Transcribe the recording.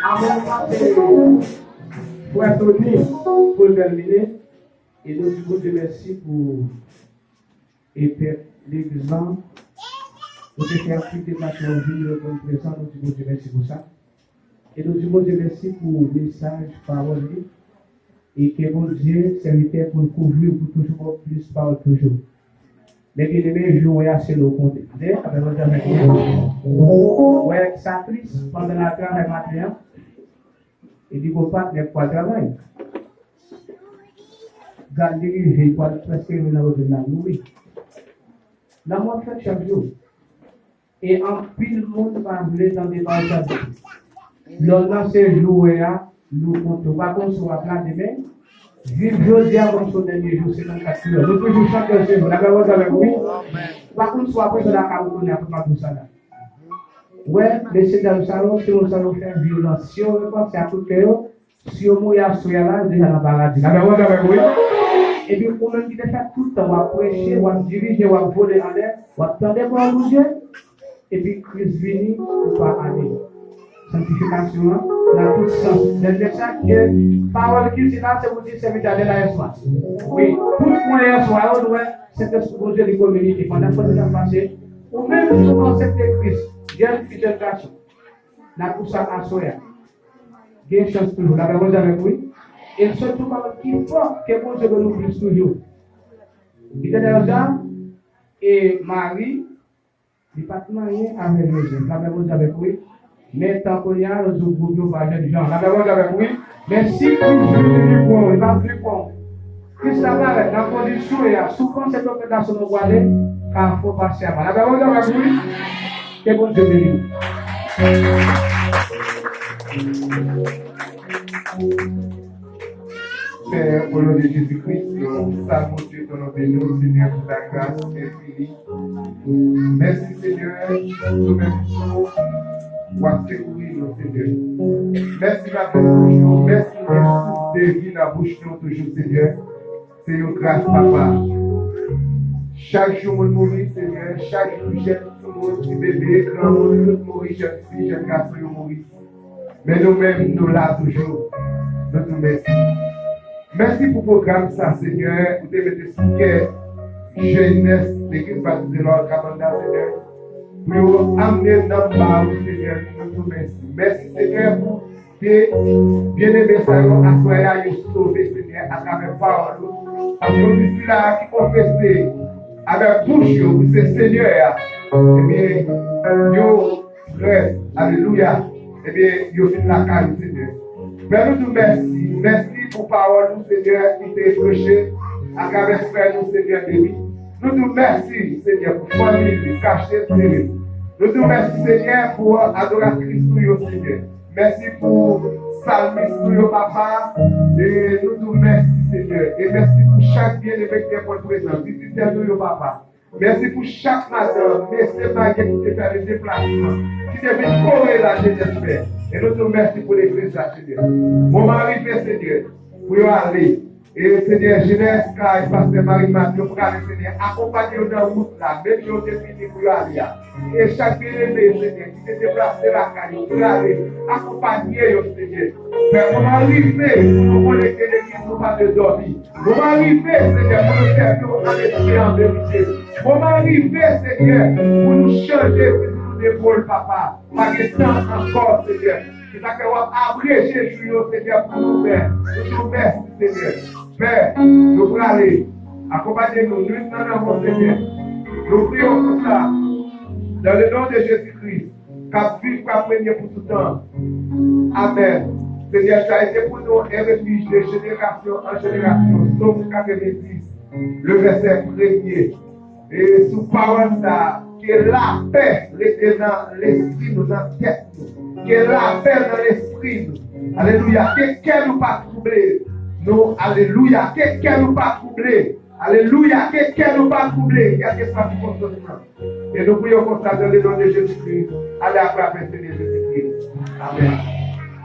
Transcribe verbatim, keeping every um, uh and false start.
Avan n pase Frè Tony pou l tèmine, e nou di Bondye mèsi pou e pèp legliz lan. Nou te fè aktivite Pak la, nou vin reponn prezan, nou di Bondye mèsi pou sa. E nou di Bondye mèsi pou mesaj, pawòl li. E ke Bondye, sèvitè, pou l kouvri w, pou toujou ba w plis pawòl toujou. Men byeneme, jou wè a se lè w konte. Tande, avèk Bondye avèk ou. Wè, sa tris, pandan n al travay maten an, epi gon patnè k pral travay. Gad li rive, li pral prèske rive nan wote l la, mouri. Lanmò ap fèt chak jou. E anpil moun pa vle tande pawòl sa di. Lòt nan se jou wè a, nou konte. Ou pa konn si w ap la demen. Viv jodi a kòm si w dènye jou, senkannkat jou. Nou toujou chante se jou. N ap lè w avèk ou, wi. Ou pa konn si w ap rete lakay ou kounye a, tout maten sa la. Wè, mesye dam sa yo, se moun sa yo fè vyolans. Si yo repanse ak tout kè yo, si yo mouri aswè a la, yo deja nan paradi. N ap lè w avèk ou, wi. Epi ou menm ki te fè tout tan w ap preche, w ap dirije, w ap vole anlè, w ap tande pawòl Bondye. Epi Kris vini, ou pa ale. Sanktifikasyon an, nan tout sans. Lè l di sa, ke pawòl ki di la, se pou di sèvitè a de la yèswa. Wi, tout mwen yèswa yo, nou wè, Sentespri Bondye li kominike. Pandan pwosè sa pase, ou menm ki ou aksepte Kris, jèn fi, jèn gason, Nan kou sa aswè a, gen chans toujou. Lapè Bondye avèk ou, wi. E l sot tou pawòl ki fò, ke Bondye beni w plis toujou. Etènèl Jean e Mari, li pa t manyen avèk Jozèf. Lapè Bondye avèk ou, wi. Men tan kounye a, yo di w gwoup yo pa jèn jan. Lapè Bondye avèk ou, wi. Men si Kris vini, li pran w, li pa vle pran w. Kris la parèt nan kondisyon w ye a, si w panse se lòt plas nou pwale, ka fè w pase a mal. Lapè Bondye avèk ou, wi. Ke Bondye beni w. Père, au nom de Jésus-Christ, nous saluons Dieu, ton nom béni, Seigneur, pour ta grâce infinie. Mèsi, Senyè, pou menm jou w ap sekouri nou, Senyè. Mèsi, Papa, pou jou. Mèsi, mèsi, de vi nan bouch nou toujou, Senyè. Se yon gras, Papa. Chak jou moun mouri, Senyè. Chak jou jèn timoun, ti bebe, granmoun, tout mouri, jèn fi, jèn gason yo mouri. Men nou menm, nou la toujou. Nou di w mèsi. Mèsi pou pwogram sa, Senyè, ou te mete sou kè jenès Legliz Batize Lòl Kabann la, Senyè. Pou yo amene nanm ba ou, Senyè, nou di w mèsi. Mèsi, Senyè, pou de byeneme sa yo, aswè a, yo sove, Senyè, atravè pawòl ou. Paske ou di sila a ki konfese avèk bouch yo, ou se Senyè a, ebyen, yo prè, alelouya, ebyen, yo vin lakay ou, Senyè. Pè, nou di w mèsi. Mèsi pou pawòl ou, Senyè, ki te preche atravè frè nou, Senyè, Demi. Nou di w mèsi, Senyè, pou fanmi li, kache, sere. Nou di w mèsi, Senyè, pou adoratris ou yo, Senyè. Mèsi pou salmis nou yo, Papa. E nou di w mèsi, Senyè. E mèsi pou chak byeneme ki te pran prezans, vizitè nou yo, Papa. Mèsi pou chak madanm, mesye, madanm ki te fè le deplasman, ki te vin kore lajenès, Pè. E nou di w mèsi pou legliz la, Senyè. Moman rive, Senyè, pou yo ale. E, Senyè, jenès kay pastè Marie Marthe, yo prale, Senyè. Akonpanye yo nan wout la, menm jan yo te vini pou yo ale a. E chak byeneme, Senyè, ki te deplase lakay yo, prale, akonpanye yo, Senyè. Fè moman rive pou nou konekte legliz nou pa de dòmi. Moman rive, Senyè, pou nou sèvi w an lespri, an verite. Moman rive, Senyè, pou nou chanje fizi nou de pòl, Papa. Pa gen tan ankò, Senyè. Se sa k fè w ap abreje jou yo, Senyè, pou nou, Pè. Nou di w mèsi, Senyè. Pè, nou prale. Akonpanye nou, nwit nan nan w, Senyè. Nou priye w konsa. Dans le nom de Jésus-Christ, k ap viv, k ap renye pou tout tan. Amèn. Senyè, tu as été pour nous un refuge de génération en génération. Sòm katrevendis, le vèsè premye. E sou pawòl sa, ke lapè rete nan lespri nou, nan tèt nou. Ke lapè nan lespri nou. Alelouya. Ke kè nou pa twouble. Nou, alelouya. Ke kè nou pa twouble. Alelouya. Ke kè nou pa twouble. Kèlkeswa sikonstans lan. E nou priye konsa dans le nom de Jésus-Christ. Ale apre apre Senyè Jezikri. Amèn.